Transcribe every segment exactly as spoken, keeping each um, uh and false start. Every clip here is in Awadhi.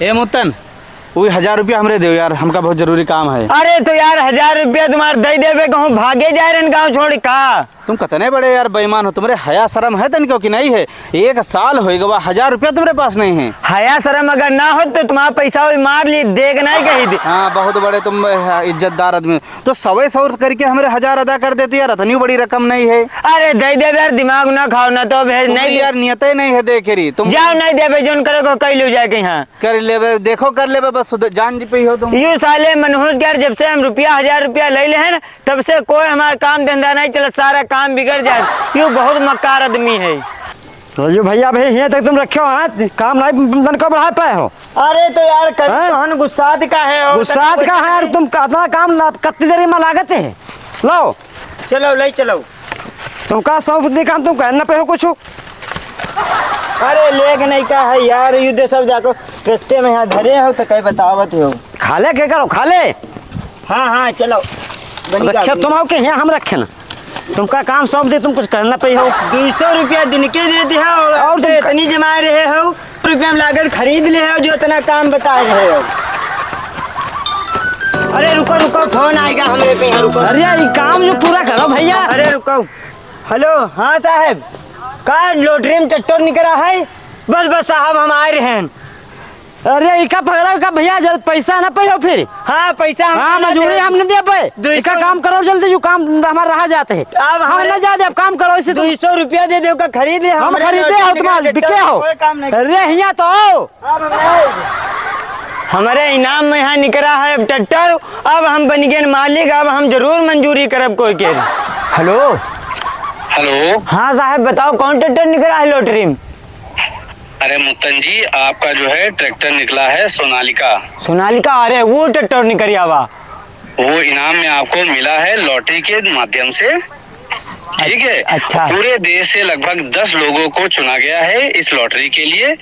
ए मुत्तन, वही हजार रुपया हमरे देउ यार, हमका बहुत जरूरी काम है। अरे तो यार, हजार रुपया तुम्हार दइ देबे, कहूँ भागे जाए रहन गाँव छोड़ का? तुम कतने बड़े यार बेईमान हो, तुम्हरे हया शरम है तनिको कि नहीं है? एक साल होइ गवा, हजार रुपया तुम्हरे पास नहीं है। हया शरम अगर ना होत तो तुम्हारा पैसा वही मार ली, देख नहीं कही दे। हाँ, बहुत बड़े तुम, अ, इज्जतदार आदमी। तो सवे सौ करके हमरे हजार अदा कर देते यार, इतनी बड़ी रकम नहीं है। अरे दइ देबे यार, दिमाग ना खाओ ना तो भेज तुम नहीं दे- यार, नियते नहीं है देखे री तुम। जाओ नहीं देबे, जोन करे को कइ लो जाए के यहाँ। कर लेबे, देखो कर लेबे, बस सुध-, जान जी पे ही हो तुम। यू साले मनहूस के यार, जब से हम रुपया, हजार रुपया लइ लेहेन, तब से कोई हमार काम धंधा नहीं चलत, सारा काम बिगड़ जाए। यू बहुत मक्कार आदमी है। तो यू भइया, अबे हियाँ तक तुम रखे हो, हाँ? काम नहीं, तनको बढ़ाए पाए हो। अरे तो यार, कल हाँ? तोहन गुस्सात काहे हो? गुस्सात काहे यार, तुम कतना काम ना, कतनी देरी मा लागत है? लाओ। चलो, लइ चलो। तुमका सौंप दी काम, तुम कहना पे हो कुछ? अरे लेक नहीं का है यार, यू दे सब जाको, रस्ते में यहाँ धरे हो तो कहीं बतावत हो। खा ले, के करो, खा ले। हाँ, हाँ, चलो। बनी रखे गाड़ी। तुम हो के यहाँ हम रखे ना। तुमका काम सौंप दे, तुम कुछ कहना पे हो। दुई सौ रुपया दिन के देते हो और और तुम इतनी जमा रहे हो, रुपया में लागत खरीद ले हो, जो इतना काम बता रहे हो। अरे रुको, रुको, फोन आएगा हमरे पे, यहाँ रुको। अरे, ये काम जो पूरा करो भइया। अरे रुको। हेलो, हाँ साहेब, का लॉटरी में ट्रैक्टर निकरा है? बस, बस साहब, हम आए रहे हैं। अरे, इका पकड़ो, इका भइया, जल्द पैसा ना पाइयो फिर। हाँ, पैसा हम हाँ, ना मजूरी देब। हम नहीं दे पाए। दुई सौ इका काम करो जल्दी, जो काम हमारा रहा जाते हैं। अब हम हमरे ना जा दे, अब काम करो इसे तुम। दुई सौ रुपया दे दे, ओका खरीद ले, हम हमरे खरीदे लॉटरी हो निकरा तुम्हारे, ट्रैक्टर बिके में हो। कोई काम नहीं। अरे, हियाँ तो आओ। अब हम आए। हमरे इनाम में यहाँ निकरा है अब ट्रैक्टर, अब हम बन गए मालिक, अब हम जरूर मंजूरी करब कोई के। हेलो। हेलो। हाँ साहब, बताओ कौन ट्रैक्टर निकरा है लॉटरी में? अरे मुत्तन जी, आपका जो है ट्रैक्टर निकला है सोनालिका। सोनालिका? अरे वो ट्रैक्टर निकरिया बा। वो इनाम में आपको मिला है लॉटरी के माध्यम से, ठीक है? अच्छा। पूरे देश से लगभग दस लोगों को चुना गया है इस लॉटरी के लिए।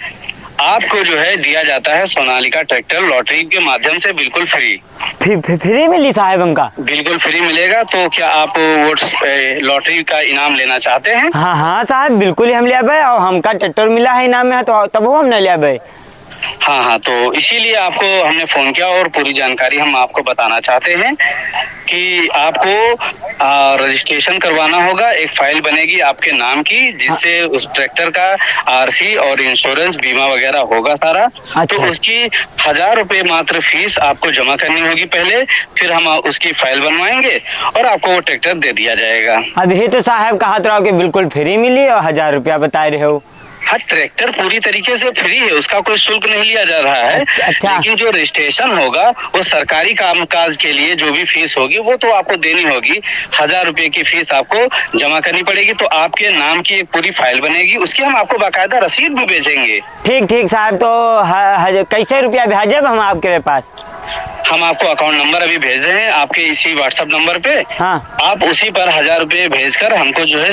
आपको जो है दिया जाता है सोनालिका ट्रैक्टर लॉटरी के माध्यम से बिल्कुल फ्री। फ्री, फ्री, फ्री मिली साहब हमका? बिल्कुल फ्री मिलेगा। तो क्या आप वो, ए, लॉटरी का इनाम लेना चाहते हैं? हाँ, हाँ साहब, बिल्कुल ही हम लेबे, और हमका ट्रैक्टर मिला है इनाम में, तो तब हम नहीं लेबे। हाँ, हाँ, तो इसीलिए आपको हमने फोन किया और पूरी जानकारी हम आपको बताना चाहते हैं कि आपको, आ, रजिस्ट्रेशन करवाना होगा। एक फाइल बनेगी आपके नाम की, जिससे उस ट्रैक्टर का आरसी और इंश्योरेंस, बीमा वगैरह होगा सारा। अच्छा। तो उसकी हजार रुपये मात्र फीस आपको जमा करनी होगी पहले, फिर हम उसकी फाइल बनवाएंगे और आपको वो ट्रैक्टर दे दिया जाएगा। अबही तो साहब कहत रहो कि बिल्कुल फ्री मिली और हजार रुपया बताए रहे हो। हाँ, ट्रैक्टर पूरी तरीके से फ्री है, उसका कोई शुल्क नहीं लिया जा रहा है। अच्छा, अच्छा। लेकिन जो रजिस्ट्रेशन होगा, वो सरकारी कामकाज के लिए जो भी फीस होगी, वो तो आपको देनी होगी। हजार रुपये की फीस आपको जमा करनी पड़ेगी, तो आपके नाम की एक पूरी फाइल बनेगी, उसकी हम आपको बाकायदा रसीद भी भेजेंगे। ठीक, ठीक साहब, तो ह-, ह-, कैसे रुपया भेजब हम आपके पास? हम आपको अकाउंट नंबर अभी भेज रहे हैं, आपके इसी WhatsApp नंबर पे। हाँ। आप उसी पर हजार रुपये भेजकर हमको जो है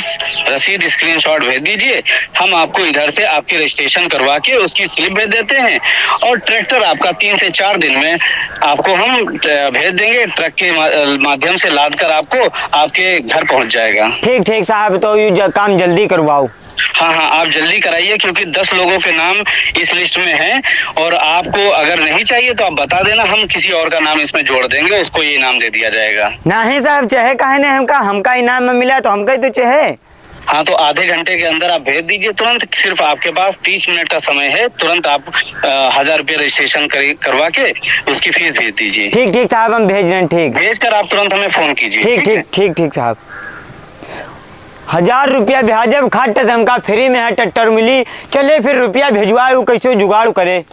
रसीद स्क्रीनशॉट भेज दीजिए। हम आपको इधर से आपकी रजिस्ट्रेशन करवा के उसकी स्लिप भेज देते हैं और ट्रैक्टर आपका तीन से चार दिन में आपको हम, अ, भेज देंगे। ट्रक के मा-, माध्यम से लाद कर आपको आपके घर पहुंच जाएगा। ठीक, ठीक साहब, तो ये ज-, काम जल्दी करवाओ। हाँ, हाँ, आप जल्दी कराइए, क्योंकि दस लोगों के नाम इस लिस्ट में हैं और आपको अगर नहीं चाहिए तो आप बता देना, हम किसी और का नाम इसमें जोड़ देंगे, उसको ये इनाम दे दिया जाएगा। नहीं साहब, चाहे काहे नहीं, हमका, हमका इनाम में मिला तो हमका ही तो चाहे। हाँ, तो आधे घंटे के अंदर आप भेज दीजिए तुरंत, सिर्फ आपके पास तीस मिनट का समय है, तुरंत आप, अ, हजार रुपये रजिस्ट्रेशन करी-, करवा के उसकी फीस भेज दीजिए। ठीक, ठीक साहब, हम भेज रहे हैं, ठीक। भेज कर आप तुरंत हमें फोन कीजिए, ठीक, ठीक है? ठीक, ठीक, ठीक साहब। हजार रुपया ब्याजब खाट त हमका फ्री में है ट्रैक्टर मिली। चले फिर रुपया भेजवाए, उ कैसे जुगाड़ करे।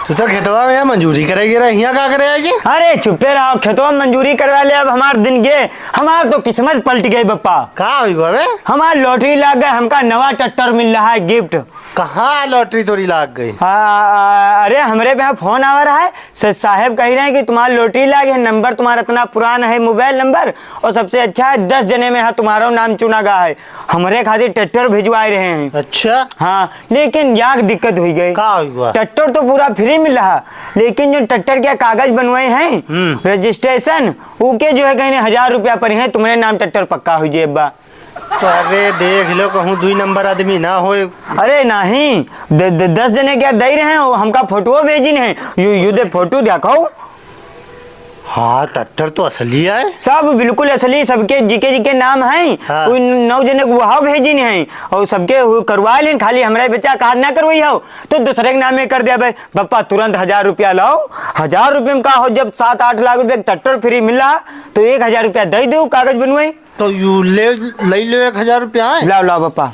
तू तो खेतवा में यहाँ मंजूरी करे गिरा, यहाँ का करे आइए? अरे चुप्पे रहो, खेतवा में मंजूरी करवा ले। अब हमार दिन गे, हमार तो किस्मत पलट गई बप्पा। का हुई बा बे? हमार लॉटरी लाग गए, हमका नवा ट्रैक्टर मिल रहा है गिफ्ट। कहाँ लॉटरी तोरी लाग गई? आ, आ, अरे हमरे पे फोन आवा रहा है, स-, साहेब कही रहे हैं कि तुम्हारा लॉटरी लाग है, नंबर तुम्हारा इतना पुराना है मोबाइल नंबर, और सबसे अच्छा है दस जने में है तुम्हारा नाम चुना गया है, हमरे खातिर ट्रैक्टर भिजवाए रहे हैं। अच्छा। हाँ, लेकिन याक दिक्कत हुई गई। का हुई हुआ? ट्रैक्टर तो पूरा फ्री मिल रहा, लेकिन जो ट्रैक्टर के कागज बनवाए हैं, हम्म। रजिस्ट्रेशन, उके जो है कहीं हजार रुपया पर है, तुम्हारे नाम ट्रैक्टर पक्का हो जाए बा। तो अरे देख लो, कहूँ दुई नंबर आदमी ना होए। अरे नहीं, द-, द-, दस जने क्या दे रहे हैं, वो हमका फोटो भेजिन है। यू, यू दे फोटो देखो। हाँ, ट्रैक्टर तो असली है। सब बिल्कुल असली, सबके जिके जिके नाम है, हाँ। उन नौ जने को वहाँ भेजिन है और सबके हु-, करवा लेन, खाली हमरा बेचा का ना करवाई हो तो दूसरे के नामे कर दे भाई। बप्पा तुरंत हजार रुपया लाओ। हजार रुपये में का हो, जब सात आठ लाख रुपये का ट्रैक्टर फ्री मिला तो एक हजार रुपया दे दो कागज बनवाई। तो यू ले, ले लो एक हजार रुपया है। लाओ, लाओ बप्पा।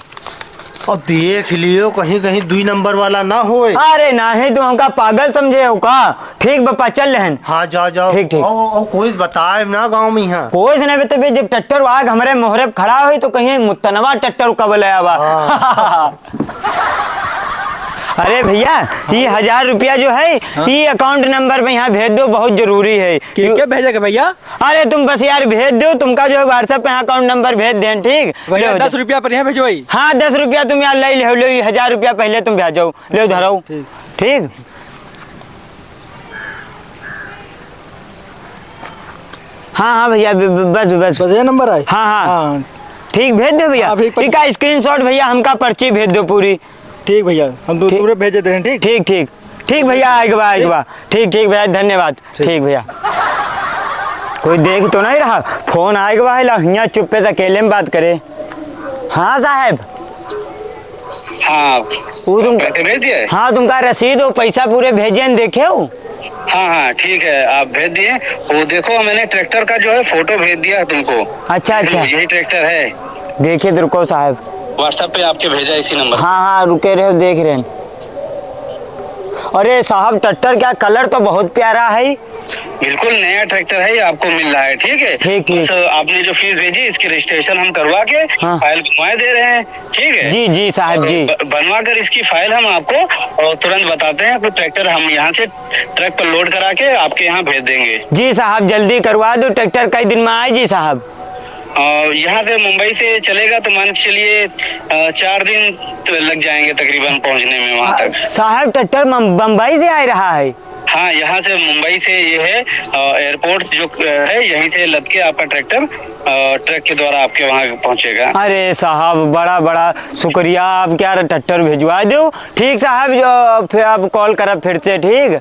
और देख लियो कहीं, कहीं दुई नंबर वाला ना होए। अरे नहीं, तू हमका पागल समझे हो का? ठीक बप्पा, चल रहन। हाँ, जाओ, जाओ। ठीक, ठीक। और, और कोई बताए ना गाँव में यहाँ। कोई से नहीं बे, तो बे, जब ट्रैक्टर आग हमरे मोहरे पे खड़ा होई तो कहीं मुत्तनवा ट्रैक्टर कब ले आवा। हाँ। अरे भैया, ये हजार रुपया जो है, हाँ। ये अकाउंट नंबर पे यहाँ भेज दो, बहुत जरूरी है। के, के भेजे के भैया? अरे तुम बस यार भेज दो, तुमका जो है WhatsApp पे यहाँ अकाउंट नंबर भेज दें, ठीक? भैया, ले हो दस जा। रुपया पर यहाँ भेजवाई। हाँ, दस रुपया तुम यार ले ले, ले हजार रुपया पहले तुम भेजो, ले धरो। ठीक। ठीक? हाँ, हाँ भैया, ब-, ब-, बस, बस। बस ये नंबर है? हाँ, हाँ। हाँ। ठीक, भेज दो भैया। हाँ, अभी पर- इसका स्क्रीनशॉट भैया, हमका पर्ची भेज दो पूरी। ठीक भैया, हम तो ठीक। तुरंत भेज देते हैं, ठीक? ठीक, ठीक। ठीक भैया, आएगा बा, आएगा बा। ठीक, ठीक भैया, धन्यवाद। ठीक। ठीक भैया। कोई देख तो नहीं रहा? फोन आएगा बा, ला हियाँ चुप्पे से अकेले में बात करे। हाँ साहब। हाँ, वो तुम करके भेज दिए? हाँ, तुमका रसीद और पैसा पूरे भेजे हैं, देखे हो? हाँ, हाँ, ठीक है, आप भेज दिए। वो देखो, मैंने ट्रैक्टर का जो है फोटो भेज दिया है तुमको। अच्छा, अच्छा। यही ट्रैक्टर है। देखिए तो रुको साहब। WhatsApp पे आपके भेजा इसी नंबर। हाँ, हाँ, रुके रहे, देख रहे हैं। अरे साहब, ट्रैक्टर क्या कलर तो बहुत प्यारा है। बिल्कुल नया ट्रैक्टर है, ये आपको मिल रहा है, ठीक है? ठीक, ठीक। बस आपने जो फीस भेजी, इसकी रजिस्ट्रेशन हम करवा के हाँ। फाइल बनवाए दे रहे हैं, ठीक है? जी, जी साहब, और जी। ब-, बनवा कर इसकी फाइल हम आपको, और तुरंत बताते हैं, आपको ट्रैक्टर हम यहाँ से ट्रक पर लोड करा के आपके यहाँ भेज देंगे। जी साहब, जल्दी करवा दो, ट्रैक्टर कई दिन में आए जी साहब? और यहाँ से मुंबई से चलेगा तो मान के चलिए, अ, चार दिन तो लग जाएंगे तकरीबन पहुँचने में वहाँ तक। साहब, ट्रैक्टर मम-, बम्बई से आ रहा है? हाँ, यहाँ से मुंबई से ये है, अ, एयरपोर्ट जो, अ, है, यहीं से लद के आपका ट्रैक्टर, अ, ट्रक के द्वारा आपके वहाँ पहुँचेगा। अरे साहब, बड़ा, बड़ा शुक्रिया, आप क्या ट्रैक्टर भिजवा दो। ठीक साहब, जो फिर आप कॉल करब फिर से, ठीक?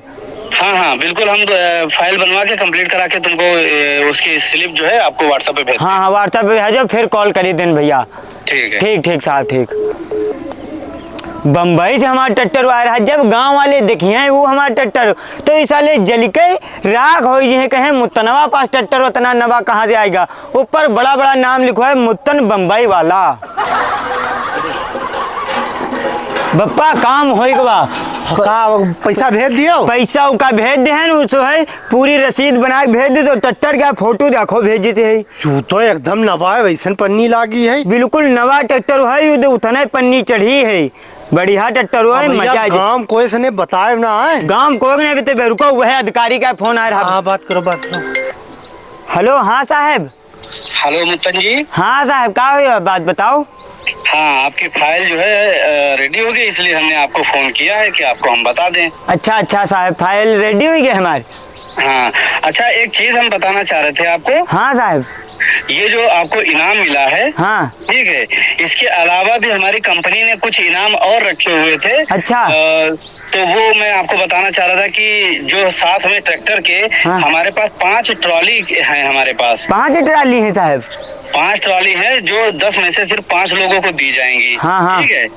हाँ, हाँ, बिल्कुल, हम, अ, फाइल बनवा के कंप्लीट करा के तुमको, अ, उसकी स्लिप जो है आपको WhatsApp पे भेज हाँ, हाँ, WhatsApp पे भेजो, फिर कॉल करी दिन भैया। ठीक है। ठीक, ठीक साहब, ठीक। बम्बई से हमार ट्रैक्टर आए रहा, जब गाँव वाले देखिए वो हमार ट्रैक्टर, तो ई साले जलिके राख होइ जइहें, कहें मुत्तनवा पास ट्रैक्टर उतना नवा कहाँ से आएगा? ऊपर बड़ा बड़ा नाम लिखो है मुत्तन बम्बई वाला। बप्पा काम होइ गवा। का पैसा भेज दियो? पैसा उका भेज देहन, उ सो है पूरी रसीद बना के भेज दे, तो ट्रैक्टर का फोटो देखो भेजी थे है। यू तो एकदम नवा है, वैसन पन्नी लागी है। बिल्कुल नवा ट्रैक्टर है, यू दे उतने पन्नी चढ़ी है। बढ़िया ट्रैक्टर है, अब भैया, मजा आ जाए। गांव कोई से नहीं बताए ना है? गांव कोई नहीं बते, रुको, वह अधिकारी का फोन आ रहा। हाँ, बात करो, बात करो। हेलो, हाँ साहब। हेलो मुत्तन जी। हाँ साहब, का हुआ, बात बताओ। हाँ, आपकी फाइल जो है, अ, रेडी हो गई, इसलिए हमने आपको फोन किया है कि आपको हम बता दें। अच्छा, अच्छा साहब, फाइल रेडी होइ गई हमारी। हाँ, अच्छा, एक चीज हम बताना चाह रहे थे आपको। हाँ साहब। ये जो आपको इनाम मिला है, हाँ। ठीक है, इसके अलावा भी हमारी कंपनी ने कुछ इनाम और रखे हुए थे। अच्छा। अ, तो वो मैं आपको बताना चाह रहा था कि जो साथ में ट्रैक्टर के हाँ। हमारे पास पांच ट्रॉली हैं हमारे पास। पांच ट्रॉली हैं साहब? पांच ट्रॉली है, जो दस में से सिर्फ पांच लोगों को दी जाएंगी। हाँ, हाँ। ठीक है,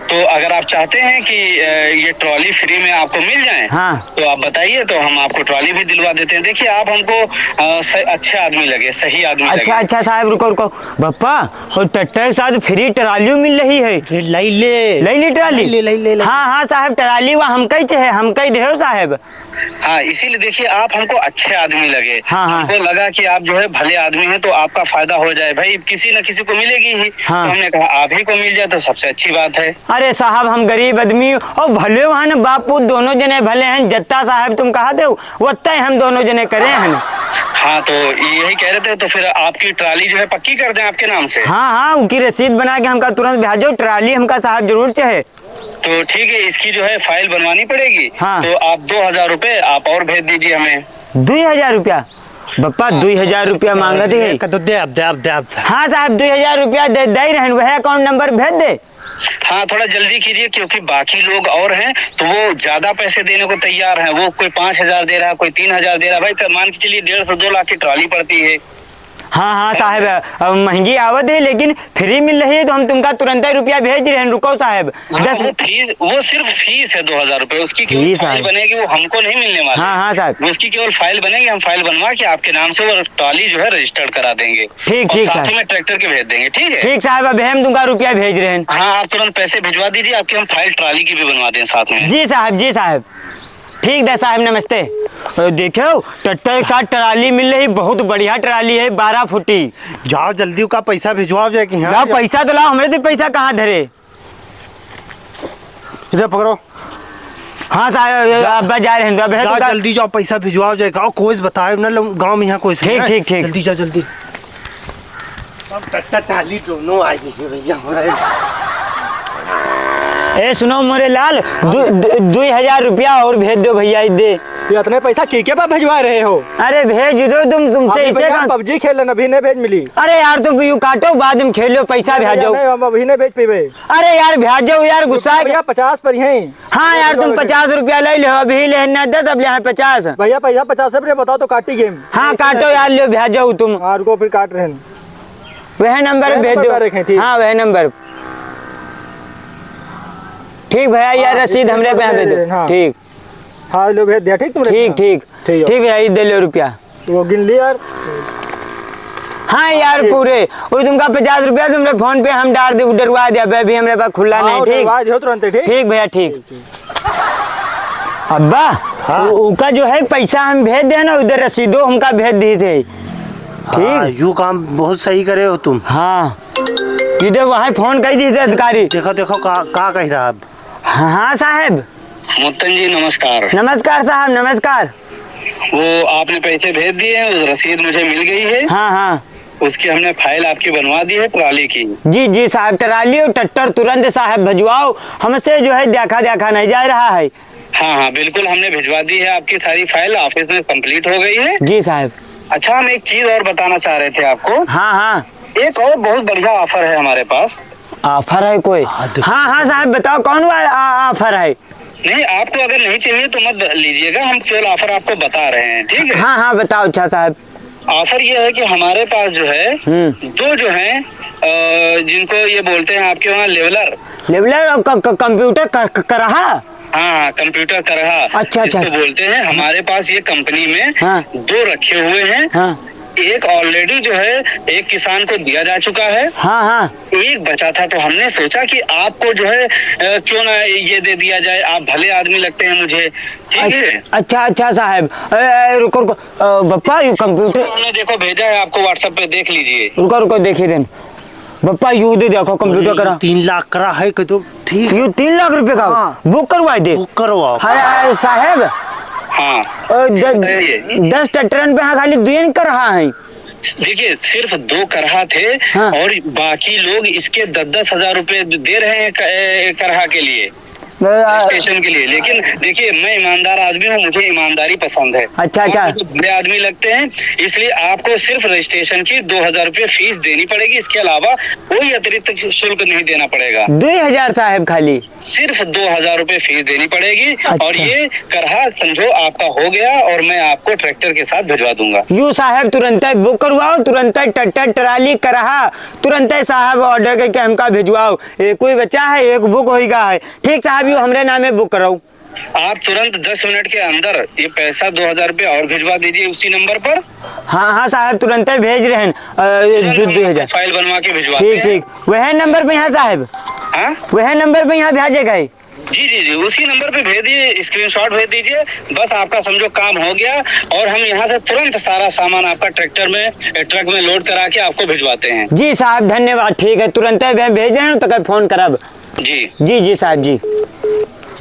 तो अगर आप चाहते हैं कि, अ, ये ट्रॉली फ्री में आपको मिल जाए, हाँ। तो आप बताइए, तो हम आपको ट्रॉली भी दिलवा देते हैं। देखिए, आप हमको, अ, स-, अच्छे आदमी लगे, सही आदमी अच्छा, लगे। अच्छा साहब, रुको, रुको। बप्पा, और ट्रैक्टर के साथ फ्री ट्रालियो मिल रही है। अरे, लई ले। लई ले ट्राली? लई ले, लई ले, लई ले। हाँ, हाँ साहब, ट्राली वा हमका ही चाहे, हमका ही देहो साहब। हाँ, इसीलिए देखिए, आप हमको अच्छे आदमी लगे। हाँ, हाँ। हमको लगा कि आप जो है भले आदमी हैं, तो आपका फायदा हो जाए। भाई, किसी न किसी को मिलेगी ही। हाँ। तो हमने कहा, आप ही को मिल जाए तो सबसे अच्छी बात है। अरे साहब, हम गरीब आदमी और भले वहाँ न बापू दोनों जने भले हैं, जत्ता साहब तुम कहा दो, वत्ता ही हम दोनों जने करे हैं। हाँ, तो यही कह रहे थे, तो फिर आपकी ट्राली जो है पक्की कर दें आपके नाम से? हाँ, हाँ, उनकी रसीद बना के हमका तुरंत भेजो, ट्राली हमका साहब जरूर चाहे। तो ठीक है, इसकी जो है फाइल बनवानी पड़ेगी। हाँ। तो आप दो हजार रुपये आप और भेज दीजिए हमें। दुई हजार रुपया? बप्पा, दुई हजार रुपया मांगत है। एक तो दे, अब दे, अब दे, अब। हाँ साहब, दुई हजार रुपया दे, दे रहन, वह account number भेज दे। हाँ, थोड़ा जल्दी कीजिए, क्योंकि बाकी लोग और हैं, तो वो ज्यादा पैसे देने को तैयार हैं। वो कोई पाँच हजार दे रहा, कोई तीन हजार दे रहा। भाई, क-, मान के चलिए, डेढ़ से दो लाख की ट्राली पड़ती है। हाँ, हाँ साहब, अब महंगी आवत है, लेकिन free मिल रही है, तो हम तुमका तुरंत ही रुपया भेज रहे हैं। रुको साहब, हाँ, दस वो फीस, वो सिर्फ फीस है दो हजार रुपये, उसकी केवल फीस फाइल है। बनेगी, वो हमको नहीं मिलने वाली हाँ, है। हाँ साहब। वो उसकी केवल फाइल बनेगी, हम फाइल बनवा के आपके नाम से वो ट्राली जो है रजिस्टर्ड करा देंगे। ठीक, और ठीक साथ साहब। में ट्रैक्टर के भेज देंगे, ठीक है? ठीक साहब, अभी हम तुमका रुपया भेज रहे हैं। हाँ, आप तुरंत पैसे भिजवा दीजिए, आपकी हम फाइल ट्राली की भी बनवा दें साथ में। जी साहब, जी साहब। ठीक दे साहब, नमस्ते। अ, देखो, ट्रैक्टर के साथ ट्राली मिल रही, बहुत बढ़िया ट्राली है, बारह फुटी। जाओ जल्दी, उका पैसा भिजवाओ जाए कि हाँ लाओ, जा- पैसा तो लाओ, हमरे तो पैसा कहाँ धरे? इधर पकड़ो। हाँ साहब, जा- अब जा रहे हैं, अब है जाओ तो का- जल्दी जाओ, पैसा भिजवाओ जाए। गाँव कोई बताए ना, लो, गाँव में यहाँ कोई से ठीक, नहीं है। ठीक, ठीक। जल्दी जाओ, जल्दी। सब ट्रैक्टर ट्राली दोनों आ गई है भैया हमारे। ए, सुनो मोरे लाल, दु-, दु-, दुई हजार रुपया और भेज दो भैया, दे। ये इतने पैसा के के पा भिजवा रहे हो? अरे भेज दो तुम, तुमसे अभी इसे भैया कहाँ? PUBG खेलन, अभी नहीं भेज मिली। अरे यार, तुम यू काटो, बाद में खेलो, पैसा नहीं भैया, भेजो। नहीं, हम अभी नहीं भेज पीबे। अरे यार, भेजो यार, गुस्सा भैया, पचास पर ही। हाँ यार, तुम पचास रुपया ले लो, अभी ले ना दस, अब ले पचास। भैया, भैया, पचास रुपया बताओ तो काटी गेम। हाँ, काटो यार, लो, भेजो तुम। हाँ, रुको, फिर काट रहे हैं। वह नंबर वह भेज नंबर दो। पे रखें, ठीक। हाँ, वह नंबर। ठीक भैया, यार, हाँ, रसीद हमरे पे यहाँ भेज दो। हाँ। ठीक। हाँ, लो, भेज दिया, ठीक तुमने? ठीक, ठीक। ठीक है। ठीक भैया, ये दे लो रुपया। वो गिन ली यार। हाँ यार, ठीक। पूरे वो तुमका पचास रुपया तुमरे फोन पे हम डाल दे, डरवा दे, अबे अभी हमरे पास खुला हाँ, नहीं, ठीक? डरवा दियो तुरंत, ठीक? ठीक भैया, ठीक। ठीक, ठीक। अब्बा, हाँ। उ-, उका जो है पैसा हम भेज दे ना, उधर रसीदो हमका भेज दी थे। हाँ, ठीक? यू काम बहुत सही करे हो तुम। हाँ, इधर वहाँ फोन कर दी थे अधिकारी। देखो, देखो, का, का कह रहा अब? हाँ, हाँ साहब। मुत्तन जी, नमस्कार। नमस्कार साहब, नमस्कार। वो आपने पैसे भेज दिए हैं, वो रसीद मुझे मिल गई है। हाँ, हाँ। उसकी हमने फाइल आपकी बनवा दी है, ट्राली की। जी, जी साहब, ट्राली और ट्रैक्टर तुरंत साहब भिजवाओ, हमसे जो है देखा, देखा नहीं जा रहा है। हाँ, हाँ, बिल्कुल, हमने भिजवा दी है आपकी सारी फाइल, ऑफिस में कंप्लीट हो गई है। जी साहब। अच्छा, हम एक चीज और बताना चाह रहे थे आपको। हाँ, हाँ। एक और बहुत बढ़िया ऑफर है हमारे पास। ऑफर है कोई? हाँ, देखो। हाँ, हाँ साहब, बताओ कौन वा-, आ-, ऑफर है? नहीं, आपको अगर नहीं चाहिए तो मत लीजिएगा, हम केवल ऑफर आपको बता रहे हैं, ठीक है? हाँ, हाँ, बताओ अच्छा साहब। ऑफर ये है कि हमारे पास जो है, हम्म। दो जो हैं, अ, जिनको ये बोलते हैं आपके वहाँ लेवलर। लेवलर और क-, क-, कंप्यूटर क-, क-, करहा? हाँ, कंप्यूटर करहा, अच्छा, अच्छा, जिसको अच्छा। बोलते हैं, हमारे पास ये कंपनी में हाँ। दो रखे हुए हैं। हाँ। एक already जो है, एक किसान को दिया जा चुका है। हाँ, हाँ। एक बचा था, तो हमने सोचा कि आपको जो है, अ, क्यों ना ये दे दिया जाए, आप भले आदमी लगते हैं मुझे, ठीक है? अच्छा, अच्छा साहब। ए, ए, रुको, रुको। अ, बप्पा, यू कंप्यूटर हमने, देखो, भेजा है आपको WhatsApp पे, देख लीजिए। रुको, रुको, देखिए देन। बप्पा, यू दे देखो, कंप्यूटर अरे, करा। तीन लाख करा है कि तो ठीक। यू तीन लाख रुपए का? हाँ। बुक करवाई दे। बुक करवाओ। हाय, हाय, साहब। हाँ। अ, द-, बताइए। दस ट्रैक्टरन पे हाँ खाली दुएन करहा है। देखिए, सिर्फ दो करहा थे हाँ। और बाकी लोग इसके दस दस हजार रुपए दे रहे हैं क-, ए, करहा के लिए, अ, रजिस्ट्रेशन के लिए। लेकिन देखिए, मैं ईमानदार आदमी हूँ, मुझे ईमानदारी पसंद है। अच्छा, अच्छा। आप मुझे बुरे आदमी लगते हैं, इसलिए आपको सिर्फ रजिस्ट्रेशन की दो हजार रुपये फीस देनी पड़ेगी। इसके अलावा कोई अतिरिक्त शुल्क नहीं देना पड़ेगा। दुई हजार साहब खाली? सिर्फ दो हजार रुपये फीस देनी पड़ेगी। अच्छा। और ये करहा समझो आपका हो गया और मैं आपको ट्रैक्टर के साथ भिजवा दूंगा। यू साहब तुरंतै बुक करवाओ, तुरंतै ट्रैक्टर ट्राली करहा, तुरंतै साहब ऑर्डर करके हमका भिजवाओ। एक कोई बचा है, एक बुक होइगा है। ठीक साहब, यू हमरे नामे बुक कराओ। आप तुरंत दस मिनट के अंदर ये पैसा दो हजार रुपये और भिजवा दीजिए उसी नंबर पर। हाँ, हाँ साहब, तुरंतै भेज रहे हैं। अ, तुरंत दो, हम दो हजार। फाइल बनवा के भिजवाते ठीक, हैं। ठीक। वह नंबर पे यहाँ साहब? हाँ? वह नंबर पे यहाँ भेजे गए? जी, जी, जी, उसी नंबर पे भेज दीजिए, स्क्रीनशॉट भेज दीजिए। बस आपका समझो काम हो गया और हम यहाँ से तुरंत सारा सामान आपका ट्रैक्टर में, ट्रक में लोड करा के आपको भिजवाते हैं। जी साहब, धन्यवाद। ठीक है, तुरंतै भे-, भेज रहे हैं, तो कल फोन करब। जी। जी, जी साहब जी।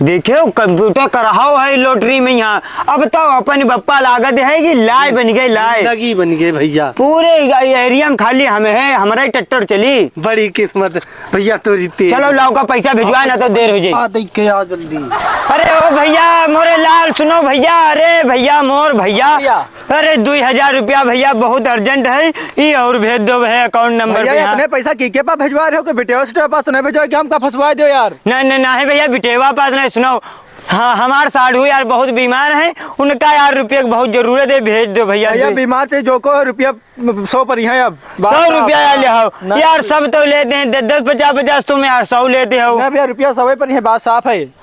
देखियो, कंप्यूटर करहाओ है लॉटरी में यहाँ। अब तो अपन बप्पा लागत है कि लाय बन गए, लाय। जिंदगी बन गए भैया। पूरे एरिया में खाली हम है, हमारा ही ट्रैक्टर चली। बड़ी किस्मत भैया तोरी तेरी। चलो, लाओ का पैसा भिजवा, ना तो देर हो जाए। आ, दे के आ जल्दी। अरे ओ भैया, मोरे लाल, सुनो भैया, अरे भैया, मोर भैया। भैया। अरे, दुई हजार रुपया भइया, बहुत urgent है, ई और भेज दो भइया, account number भइया, पे, हाँ। इतने पैसा की के पास भेजवा रहे हो कि बिटेवा सिटेवा पास तो नहीं भेजवा कि हमका फंसवा दो यार। नहीं, नहीं, नहीं भइया, बिटेवा पास नहीं, सुनो, हाँ, हमार साढ़ू यार बहुत बीमार है, उनका यार रुपया की बहुत जरूरत है, भेज दो भइया, भइया, दे। बीमार से जो को है, रुपया सौ पर ही है अब। सौ रुपया यार ले आओ। नहीं। यार, सब तो लेते हैं, दस, दस, पचास, पचास, तुम यार सौ लेते हो। नहीं भइया, रुपया सौ पर ही है, बात साफ है।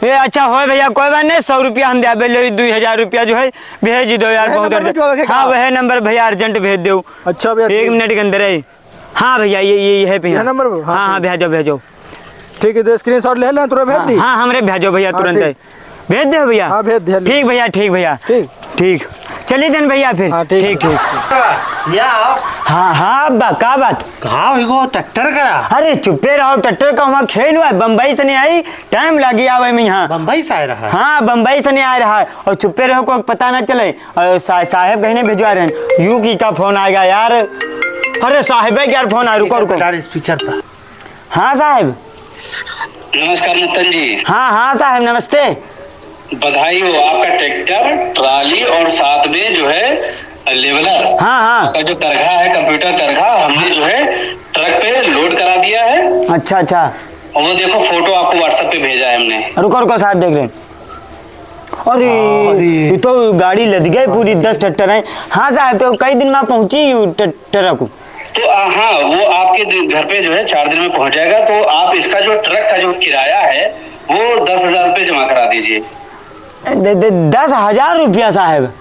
ए, अच्छा होय भइया, कोई बात नहीं, सौ रुपया हम देबे, ले दुई हजार रुपया जो है, भेज दो यार, वही बहुत नंबर पे urgent। जो रखेगा। हाँ, वही नंबर भइया, urgent भेज दो। अच्छा भइया, एक ठीक। मिनट के अंदर है। हाँ भइया, ये, ये, ये है भइया। यह नंबर पर? हाँ, हाँ, हाँ, ठीक। भेजो, भेजो। ठीक है, तो screenshot ले लें, तुरंत भेज हाँ, दी। हाँ, हमरे भेजो भइया, हाँ, तुरंत ठीक। है। भेज दे भइया। हाँ, भेज दिया। ठीक भइया, ठीक भइया। ठीक। ठीक। चलिए जन भइया फिर। हाँ, ठीक ठीक, है। ठीक। या। हाँ, हाँ, अब्बा, का बात? कहाँ हो गो ट्रैक्टर का? अरे, चुप्पे रहो, ट्रैक्टर का वहाँ खेल हुआ है, बम्बई से नहीं आई, टाइम लागी आवे में यहाँ। बम्बई से आए रहा है? हाँ, बम्बई से नहीं आए रहा है, और चुप्पे रहो, कोई पता ना चले। और सा-, साहेब कहीं नहीं भिजवा रहे हैं, यू की का फोन आएगा यार? अरे, साहेब है यार, फोन आ, रुको, रुको। डाल स्पीकर पर। हाँ साहेब। नमस्कार मुत्तन जी। हाँ, हाँ साहेब, नमस्ते। बधाई हो, आपका ट्रैक्टर, ट्राली और साथ में जो है लेवलर, हाँ, हाँ। आपका जो करघा है, कंप्यूटर करघा, हमने जो है ट्रक पे लोड करा दिया है। अच्छा, अच्छा। और वो देखो, फोटो आपको WhatsApp पे भेजा है हमने। रुको, रुको साहेब, देख रहे हैं। अरे, अरे। ये तो गाड़ी लद गई पूरी, दस ट्रैक्टर है। हाँ साहेब, तो कई दिन में पहुँची यू ट्रैक्टर को? तो, आ, हाँ, वो आपके दि-, घर पे जो है चार दिन में पहुँच जाएगा। तो आप इसका जो ट्रक का जो किराया है, वो दस हजार रुपये जमा करा दीजिए। दे, दे, दस हजार रुपया साहेब?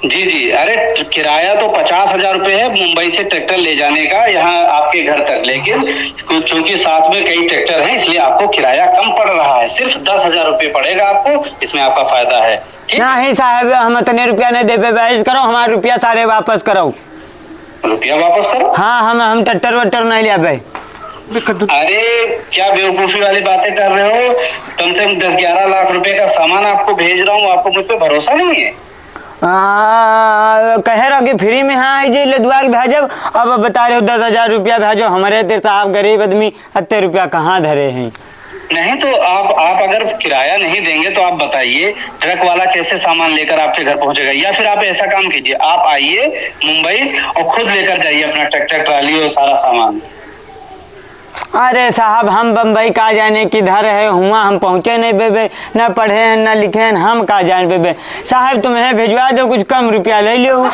जी, जी। अरे, ट-, किराया तो पचास हजार रुपये है मुंबई से ट्रैक्टर ले जाने का यहाँ आपके घर तक, लेकिन क्यों-, चूंकि साथ में कई ट्रैक्टर हैं, इसलिए आपको किराया कम पड़ रहा है। सिर्फ दस हजार रुपये पड़ेगा आपको, इसमें आपका फायदा है। ठीक? नहीं साहेब, हम इतने रुपया नहीं दे पाएबे, ऐसे करो, हमारा रुपया सारे वापस करो। रुपया वापस करो? हाँ, हम, हम ट्रैक्टर वट्टर नहीं ले आबे। अरे, क्या बेवकूफी वाली बातें कर रहे हो? कम से कम दस ग्यारह लाख रुपए का सामान आपको भेज रहा हूँ, आपको मुझ पे भरोसा नहीं है? आ, कहे रहो कि free में, हाँ, आई जे लदवा के भेजब, अब बता रहे हो दस हजार रुपया भेजो, हमारे तेरे साहब गरीब आदमी, अत्ते रुपया कहाँ धरे हैं? नहीं तो आप, आप अगर किराया नहीं देंगे तो आप बताइए, ट्रक वाला कैसे सामान लेकर आपके घर पहुंचेगा? या फिर आप ऐसा काम कीजिए, आप आइए मुंबई और खुद लेकर जाइए अपना ट्रैक्टर ट्राली और सारा सामान। अरे साहब, हम बम्बई का जाने किधर है, हुआं हम पहुँचे नहीं पेबे, न पढ़े हैं, न लिखे हैं, हम का जान पेबे। साहब, तुम्हें भिजवा दो, कुछ कम रुपया ले लो।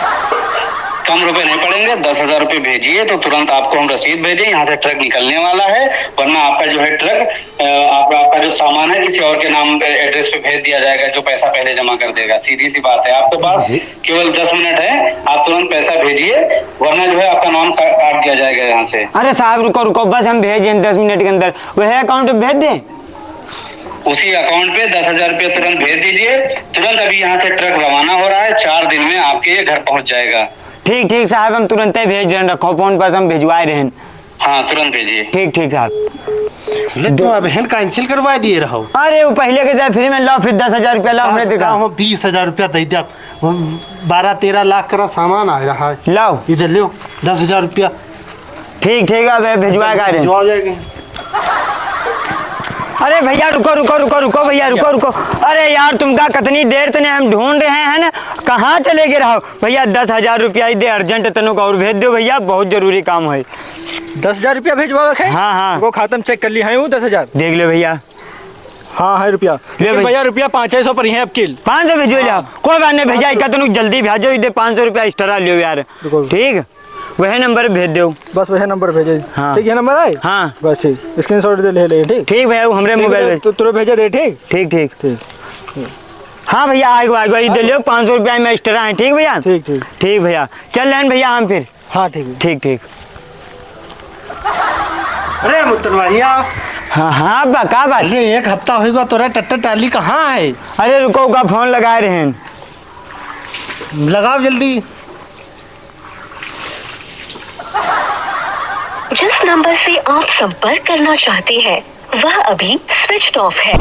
कम रुपए नहीं पड़ेंगे, दस हजार रुपये भेजिए तो तुरंत आपको हम रसीद भेजें, यहाँ से ट्रक निकलने वाला है, वरना आपका जो है ट्रक, अ, आपका, आपका जो सामान है किसी और के नाम, अ, एड्रेस पे भेज दिया जाएगा, जो पैसा पहले जमा कर देगा। सीधी सी बात है, आपके पास जी। केवल दस मिनट है, आप तुरंत पैसा भेजिए, वरना जो है आपका नाम का-, काट दिया जाएगा यहाँ से। अरे साहब, रुको, रुको, बस हम भेज दें दस मिनट के अंदर, वह अकाउंट पे भेज दें। उसी अकाउंट पे दस हजार रुपये तुरंत भेज दीजिए। तुरंत अभी यहाँ से ट्रक रवाना हो रहा है, चार दिन में आपके ये घर पहुँच जाएगा। ठीक, ठीक साहब, हम तुरंते भेज रहे हैं, रखो फोन पर, हम भिजवाए रहे हैं। हाँ, तुरंत भेजिए। ठीक, ठीक साहब। ले तो अब हेन cancel करवा दिए रहो। अरे, वो पहले के जाए free में, लाओ फिर दस हजार रुपया लाओ, हमने बस देखा। का हो, बीस हजार रुपया दे दे आप, वो बारह तेरह लाख का सामान आ रहा है। लाओ। इधर लो, दस हजार रुपया। ठीक, ठीक, अब भिजवा का रहे। भिजवा जाएंगे। अरे भइया, रुको, रुको, रुको, रुको भइया, रुको, रुको। अरे यार, तुमका कितनी देर तने हम ढूंढ रहे हैं ना, कहाँ चले गए रहो? भइया, दस हजार रुपया ही दे, urgent तनुक और भेज दो भइया, बहुत जरूरी काम है। दस हजार रुपया भेजवा रखे? हाँ, हाँ। वो खाता में check कर ली है वो दस हजार। देख ले भइया। हाँ, है रुपया। ले लेकिन भाई। भइया, रुपया पाँच सौ पर ही है अब किल। पाँच सौ भेजो हाँ। ला। कोई बात नहीं भइया, पाँच सौ। इका तनुक जल्दी भेजो, इधर पाँच सौ रुपया extra लियो यार। रुको। ठीक? वही नंबर भेज दो। बस वही नंबर भेजे। हाँ। ठीक, ये नंबर है? हाँ। बस ठीक, screenshot दे ले, ले, ठीक? ठीक भइया, वो हमरे ठीक mobile है, पे। तू, तू भेजे दे, ठीक? ठीक, ठीक। ठीक। हाँ भइया, आएगो, आएगो, ये दे लियो, पाँच सौ रुपया में extra है, ठीक भइया? ठीक, ठीक। ठीक भइया, चल लेन भइया हम फिर। हाँ, ठीक है। ठीक, ठीक। अरे मुत्तन भइया। हाँ, हाँ, बा, का बात? अरे एक हफ्ता होइगा, तोरा ट्रैक्टर ट्राली कहाँ है? अरे रुको, का फोन लगाए रहे हैं। लगाओ जल्दी। जिस नंबर से आप संपर्क करना चाहते हैं, वह अभी switched off है।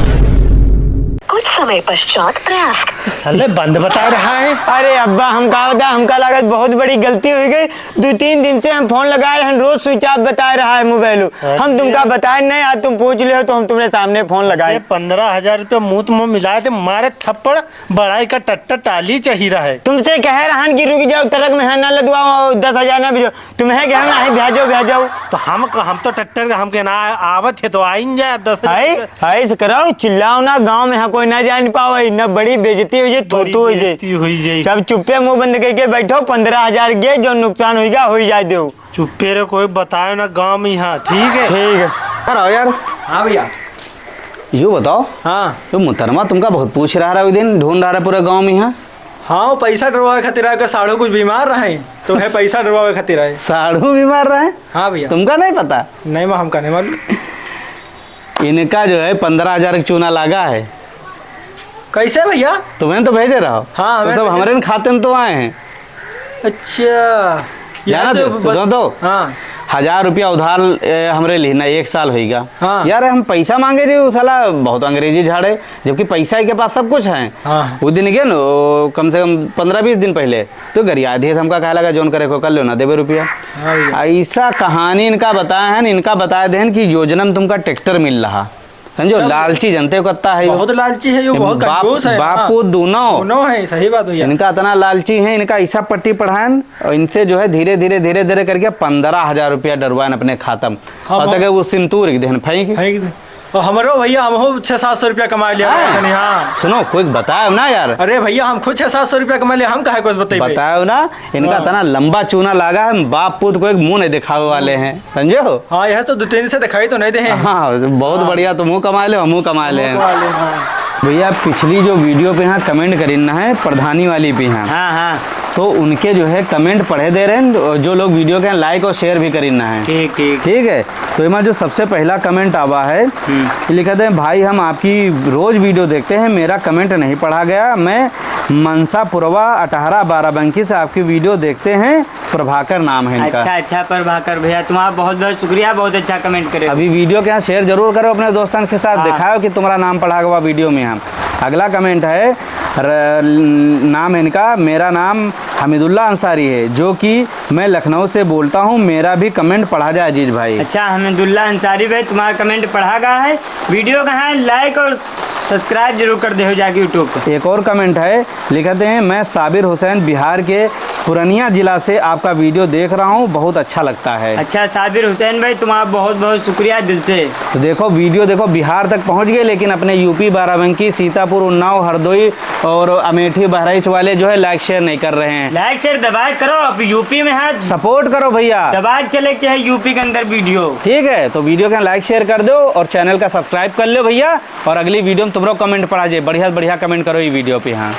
समय पश्चात प्रयास। साले बंद बता रहा है। अरे अब्बा, हम का बता, हमका लागत बहुत बड़ी गलती हुई गई। दो तीन दिन से हम फोन लगा रहे हैं, रोज switch off बता रहा है मोबाइल। अरे। हम तुमका बताए नहीं, आज तुम पूछ लियो तो हम तुम्हरे सामने फोन लगाए। ये पन्द्रह हजार रुपया मुंह में मिलाए थे, मारे थप्पड़, बड़ाई का टट्टा टाली चाहिए रहा है। तुमसे कहे रहन कि रुक जाओ, ट्रक में है ना लदवाओ, दस हजार ना भेजो। तुम्हें क्या ना है, भेजो, भेजो। तो हम क-, हम तो ट्रैक्टर का हमके ना आवत है तो आइन जाए अब दस हजार। हाय, हाय से करो, चिल्लाओ ना, गांव में यहाँ कोई ना जान पावे, ना बड़ी बेइज्जती हुई जाए, बड़ी थोतू हुई जाए। बेइज्जती हुई जाए। सब चुप्पे मुंह बंद करके बैठो, पन्द्रह हजार के जो नुकसान होइगा, होई जाए दो। चुप्पे रहो, कोई बतायो ना गांव में यहाँ, ठीक है? ठीक है। यार आओ यार। हाँ भैया। यो बताओ। हाँ। यो मोहतरमा तुमका बहुत पूछ रहा रहा, दिन ढूंढ रहा रहा पूरा गांव में यहाँ। हाँ, वो पैसा डरवावे खातिर आए, साढ़ू कुछ बीमार रहे, तो है पैसा डरवावे खातिर आए। साढ़ू बीमार रहे? हाँ भैया। तुमका नहीं पता? नहीं, माँ, हमका नहीं मालूम। इनका जो है पन्द्रह हजार का चूना लागा है। कैसे भैया? तुम्हें तो भेजे रहो। हाँ, हमें मतलब भेजे। हमरे खाते में तो आए हैं। अच्छा। जाना यहाँ से तो, सुनो तो। हाँ। हजार रुपया उधार, ए, हमरे लिए ना, एक साल होइगा। हाँ। यार, हम पैसा मांगे जी, वो साला बहुत अंग्रेजी झाड़े, जबकि पैसा के पास सब कुछ है। हाँ। वो दिन गए न, वो कम से कम पन्द्रह बीस दिन पहले, तो गरिया दिए, हमका कहे लगा, "जोन करे को कर लो ना, देबे रुपया।" हाँ भैया। ऐसा कहानी इनका बताया है, इनका बताया देन कि योजना में तुमका ट्रैक्टर मिल रहा। समझो, सब लालची जनते को कत्ता है यो। बहुत लालची है यो, बहुत बाप, कंजूस है। बाप हाँ। पूत दोनों। दोनों है, सही बात भैया। इनका इतना लालची है, इनका ऐसा पट्टी पढ़ाएन और इनसे जो है धीरे, धीरे, धीरे, धीरे करके पन्द्रह हजार रुपया डरवाएन अपने खाता में। हाँ, और तक वो सिंतूर एक देहन फेंक। फेंक दे। और हमरो भैया, हम हो छः सात सौ रुपया कमा लिया हाँ। ऐसे नहीं, हाँ। सुनो, कोई बताओ ना यार। अरे भैया, हम खुद छः सात सौ रुपया कमा लिया, हम काहे कुछ बतइबे? बताओ ना, इनका हाँ। इतना लंबा चूना लागा है, बाप पूत को एक मुंह नहीं दिखावे वाले हैं, समझे हो? हाँ, यह तो दो तीन से दिखाई तो नहीं दे हैं। हाँ, बहुत हाँ। बढ़िया, तुम कमा ले, हम कमा ले। कमा ले, हाँ। भैया, पिछली जो वीडियो पे यहाँ कमेंट करीन ना है, प्रधानी वाली पे यहाँ। हाँ, हाँ। तो उनके जो है कमेंट पढ़े दे रहे हैं, जो लोग वीडियो के like और share भी करीन ना है। ठीक, ठीक। ठीक है, तो इमा जो सबसे पहला कमेंट आवा है, हम्म। ये लिखा था, "भाई, हम आपकी रोज वीडियो देखते हैं, मेरा कमेंट नहीं पढ़ा गया, मैं मनसा पुरवा अटहरा बाराबंकी से आपकी वीडियो देखते हैं।" प्रभाकर नाम है इनका। अच्छा, अच्छा, प्रभाकर भैया, तुम्हारा बहुत बहुत शुक्रिया, बहुत अच्छा कमेंट करे। अभी वीडियो के यहाँ share जरूर करो अपने दोस्तन के साथ, हाँ। दिखाओ कि तुम्हारा नाम पढ़ा गवा वीडियो में हम। अगला कमेंट है, र-, नाम है इनका, मेरा नाम हमीदुल्ला अंसारी है, जो कि मैं लखनऊ से बोलता हूँ, मेरा भी कमेंट पढ़ा जाए अजीज भाई। अच्छा, हमीदुल्ला अंसारी भाई, तुम्हारा कमेंट पढ़ा गया है। वीडियो का है like और subscribe जरूर कर दे हो जाके YouTube पर। एक और कमेंट है, लिखते हैं, "मैं साबिर हुसैन बिहार के पुरनिया जिला से आपका वीडियो देख रहा हूँ, बहुत अच्छा लगता है।" अच्छा, साबिर हुसैन भाई, तुम्हारा बहुत बहुत शुक्रिया दिल से। तो देखो, वीडियो देखो, बिहार तक पहुँच गए, लेकिन अपने यूपी बाराबंकी, सीतापुर, उन्नाव, हरदोई और अमेठी, बहराइच वाले जो है like share नहीं कर रहे हैं। Like share दबाए करो, अब यूपी में है। Support करो भैया। दबाए चले के है यूपी के अंदर वीडियो। ठीक है, तो वीडियो के like share कर दो और channel का subscribe कर लो भैया। और अगली वीडियो में तुमरो कमेंट पढ़ा जाए, बढ़िया बढ़िया कमेंट करो ये वीडियो पे। हाँ,